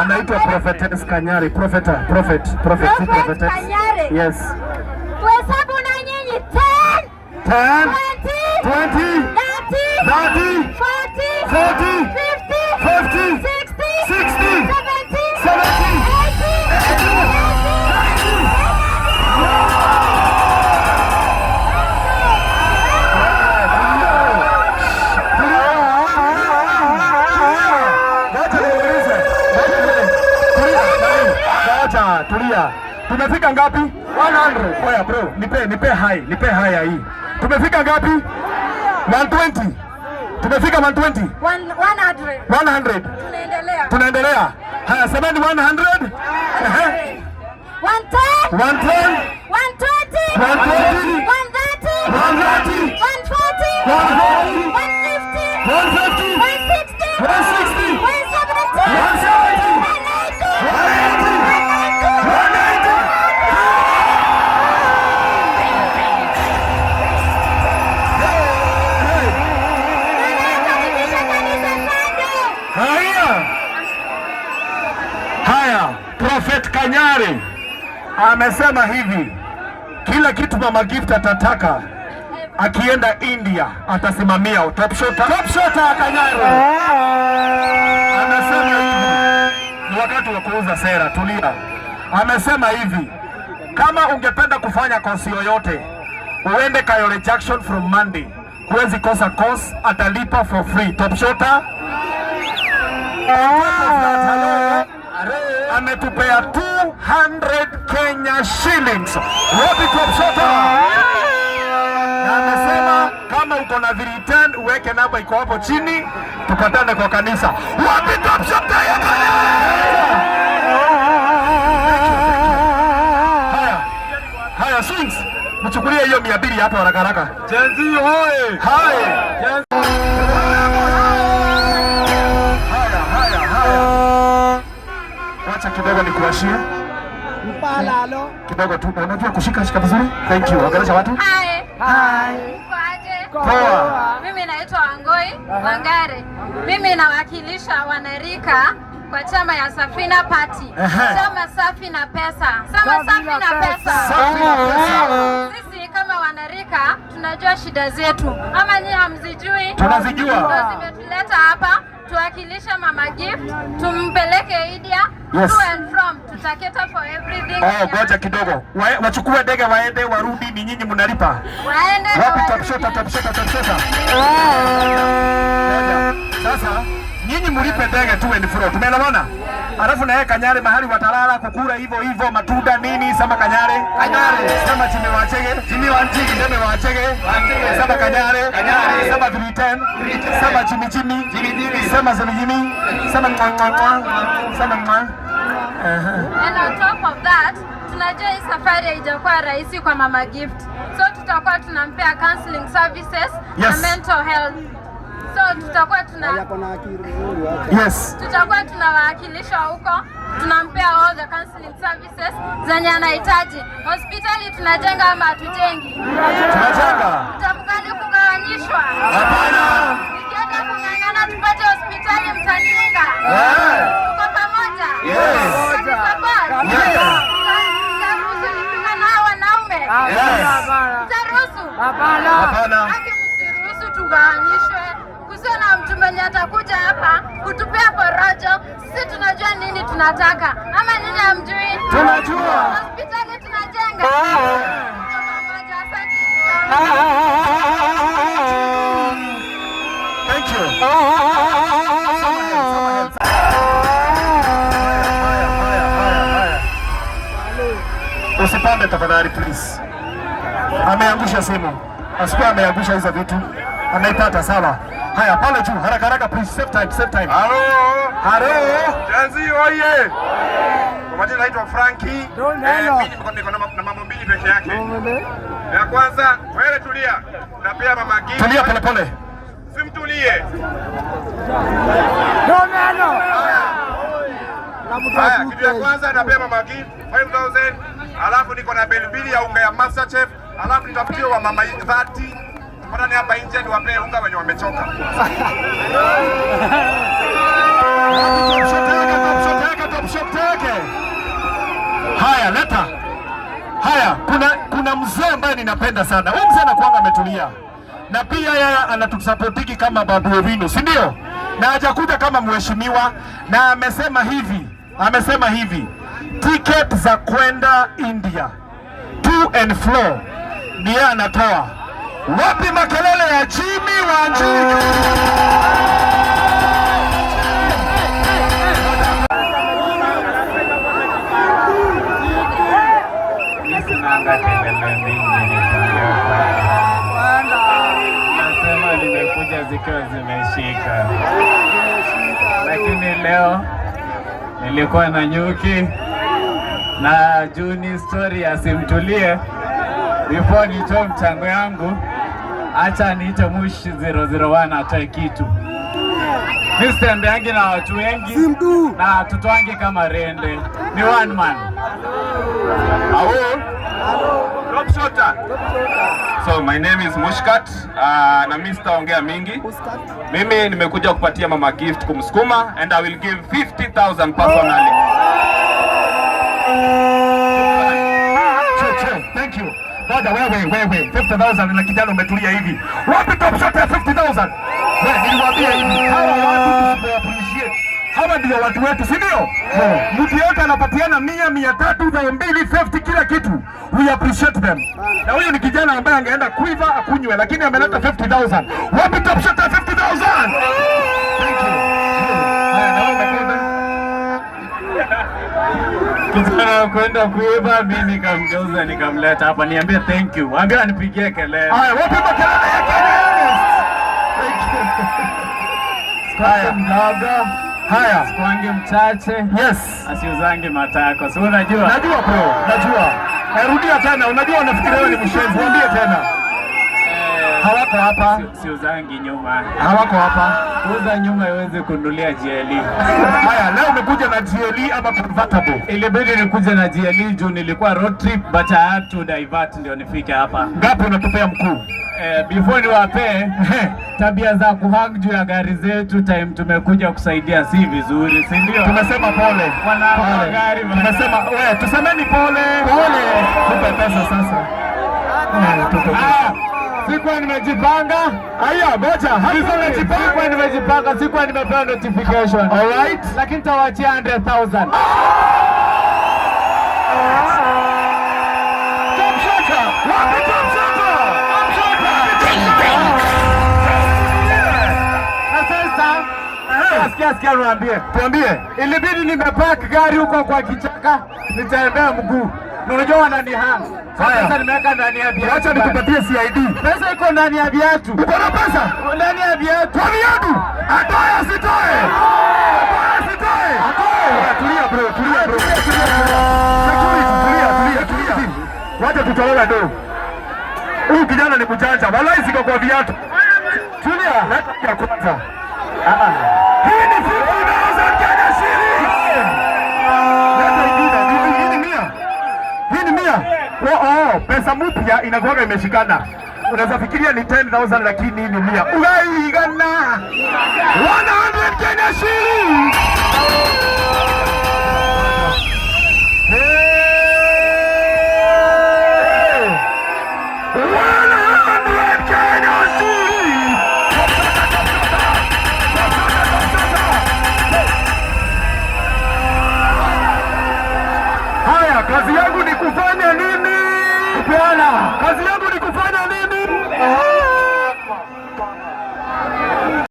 Anaitwa Prophetess Kanyari. Propheta, prophet, prophet, si Prophet prophetess. Kanyari. Yes. Tuhesabu na nyinyi 10, 10, 20, 20, 30, 30, 40, 40, 50, 50, 60, 60, 70, 70, 80. Ngoja niulize. Ngoja niulize. Tulia, nani? Ngoja, tulia. Tumefika ngapi? 100. Oya bro, nipe high, nipe high ya hii. Tumefika ngapi? 120. Tumefika 120. 100. 100. Tunaendelea. Tunaendelea. Haya, semeni 100. Ehe. 110, 110, 120, 120, 130, 130, 140, 140, 150, 150, 160, 160, 170, 170, 180, 180, 190. Tunakaribisha kanisa Sunday. Haya, haya, Prophet Kanyari amesema hivi, kila kitu Mama Gift atataka akienda India atasimamia. Top shota, top shota Kanyari amesema hivi, ni wakati wa kuuza sera, tulia. Amesema hivi, kama ungependa kufanya kosi yoyote uende Kayole Junction from Monday, huwezi kosa course, atalipa for free. Top shota ametupea 200 Kenya shillings. Wapi top shota? Na amesema kama uko na 310 uweke namba iko hapo chini, tupatane kwa kanisa. Wapi top shota ya kanisa? Haya, haya, swings, mchukulie hiyo 200 hapo haraka haraka. Gen Z hoye! Haya. Haya, haya, haya. Wacha kidogo nikuashie. Mpalalo. Kidogo tu. Unajua kushika shika vizuri? Thank you. Ongelesha watu. Hi. Hi. Uko aje? Poa. Mimi naitwa Wangoi Wangare. Mimi nawakilisha wanarika kwa chama ya Safina Party. Chama safi na pesa. Chama safi na pesa. Safi na pesa. Sisi kama wanarika tunajua shida zetu, ama nyinyi hamzijui? Tunazijua. Ndio zimetuleta hapa tuwakilishe Mama Gift, tumpeleke India. Yes. To and from, tutacater for everything. Oh, ngoja kidogo. Wachukue ndege waende warudi, ni nyinyi mnalipa. Waende na Wapi top warudi. shota, top shota, top shota? Ngoja. Sasa nyinyi mlipe ndege to and fro. Tumeelewana? Alafu na yeye Kanyare mahali watalala kukula hivyo hivyo matunda nini, sema Kanyare. Kanyare. Sema Jimmy Wachege. Jimmy Wanjigi ndeme Wachege. Wachege. Sema Kanyare. Kanyare. Sema 310. Sema Jimmy Jimmy. Jimmy Jimmy. Sema Jimmy Jimmy. Sema mwa mwa mwa. Sema mwa. And on top of that, tunajua hii safari haijakuwa rahisi kwa Mama Gift. So tutakuwa tunampea counseling services na mental health. So tutakuwa tuna Yako na akili nzuri wacha. Tutakuwa tunawakilisha huko, tunampea all the counseling services zenye anahitaji. Hospitali tunajenga ama hatujengi? Tunajenga. Tutakubali kugawanyishwa? Hapana. Nikienda kung'ang'ana tupate hospitali, mtaniunga? Eh. Tuko pamoja? Yes. Mtanisupport? Yes. Mtaruhusu nipigane na hao wanaume? Yes. Mtaruhusu? Hapana. Haki, msiruhusu tugawanyishwe. Kusiwe na mtu mwenye atakuja hapa kutupea porojo. Sisi tunajua nini tunataka, ama nyinyi hamjui? Tunajua. Hospitali tunajenga. Tuko pamoja. Asante sana. Thank you. Soma ahead, soma ahead. Haya, haya, haya, haya. Usipande tafadhali please. Ameangusha simu. Asikuwa ameangusha hizo vitu. Ameipata sawa. Haya, pale juu haraka haraka please, save time, save time. Halo. Halo. Gen Z oye! Kwa majina naitwa Frankie. Don't Eh, hello. mimi niko na mambo mbili peke yake. Ya kwanza, wewe tulia. Na pia Mama Gift. Tulia pole pole. Simtulie. Domeno. Haya, kitu ya kwanza napea Mama Gift 5000, alafu niko na beli mbili ya unga ya MasterChef, alafu nitafutie wa mama 30 tupatane hapa nje niwapee unga wenye wamechoka. Top shot, top shot. ambaye ninapenda sana. Huyu mzee anakuanga ametulia. Na pia yeye anatusupportiki kama Babu Owino, si ndio? Na hajakuja kama mheshimiwa, na amesema hivi, ticket za kwenda India to and fro ni yeye anatoa. Wapi makelele ya Jimmy Wanjigi? Mi sinanga kelele mingi nikiongea sana. Nasema nimekuja zikiwa zimeshika, lakini leo nilikuwa na nyuki na juu ni story asimtulie. Before nitoe mchango yangu, acha niite Mush 001 atoe kitu. Mi sitembeangi na watu wengi na tutoangi kama rende, ni one man. Awo. Top shota. So my name is Mushkat, na mimi sitaongea mingi. Mimi nimekuja kupatia mama Gift kumsukuma and I will give 50,000 personally. Che, che, thank you. Ngoja wewe wewe, 50,000 na kijana umetulia hivi. Wapi top shot ya 50,000? Wewe, niliwaambia hivi, hawa watu tusipo appreciate. Hawa ndio watu wetu, si ndio? Mtu yote anapatiana 100, 300, 200, 50, kila kitu. We appreciate them. Na huyu ni kijana ambaye angeenda kuiva akunywe, lakini ameleta 50,000. Wapi top shot ya 50,000? Thank you. Haya, na wewe umekwenda. Kijana kwenda kuiba, mi nikamgeuza nikamleta hapa, niambie thank you, ambie anipigie kelele. Haya, wapi makelele ya Kenya Ernest? Thank you. Haya, mdogo. Haya. Sikwangi mchache. Yes. Asiuzangi matako, si unajua? Najua bro, najua. Rudia tena, unajua unafikiria wewe ni mshenzi. Mwambie tena. Hawako hapa. Siuzangi nyuma. Hawako hapa. Kuuza nyuma iwezi kununulia GLE. Haya, leo umekuja na GLE ama convertible? Ilibidi nikuje na GLE juu nilikuwa road trip, but I had to divert ndio nifike hapa. Ngapi unatupea, mkuu? Before niwapee, tabia za kuhang juu ya gari zetu time tumekuja kusaidia si vizuri, si ndio? Tumesema pole. Wana Pole. gari bana. Tumesema wewe, tusemeni pole. Pole. Tupe pesa sasa. Tupe pesa. Ah, sikuwa nimejipanga. Aya, ngoja. Hapo umejipanga. Sikuwa nimejipanga, sikuwa nimepewa notification. All right. Lakini tawachia 100,000. Top shotter. Wapi top shotter? Top shotter. Na sasa sikia, sikia niwaambie. Tuambie. Ilibidi nimepark gari huko kwa kichaka, nitembea mguu. Na unajua wananihang. Haya. Sasa nimeweka ndani ya viatu. Acha nikupatie CID. Pesa iko ndani ya viatu. Uko na pesa? Ndani ya viatu. Kwa viatu. Atoe asitoe? Atoe asitoe? Atoe. Tulia bro, tulia bro. Security, tulia, tulia, tulia. Wacha tutolewe do. Huyu kijana ni mjanja. Walai ziko kwa viatu. Tulia, leta ya kwanza. Hii ni 50,000 Kenya shillings. Leta ingine. Hii ni 100. Hii ni 100. Oh, pesa mpya inakuwaga imeshikana. Unaweza fikiria ni 10,000 lakini ni 100. Ugaigana 100 Kenya shillings. Hey! 100 Kenya shillings. Haya, kazi yangu ni kufanya nini? Kupeana. Kazi yangu ni kufanya nini?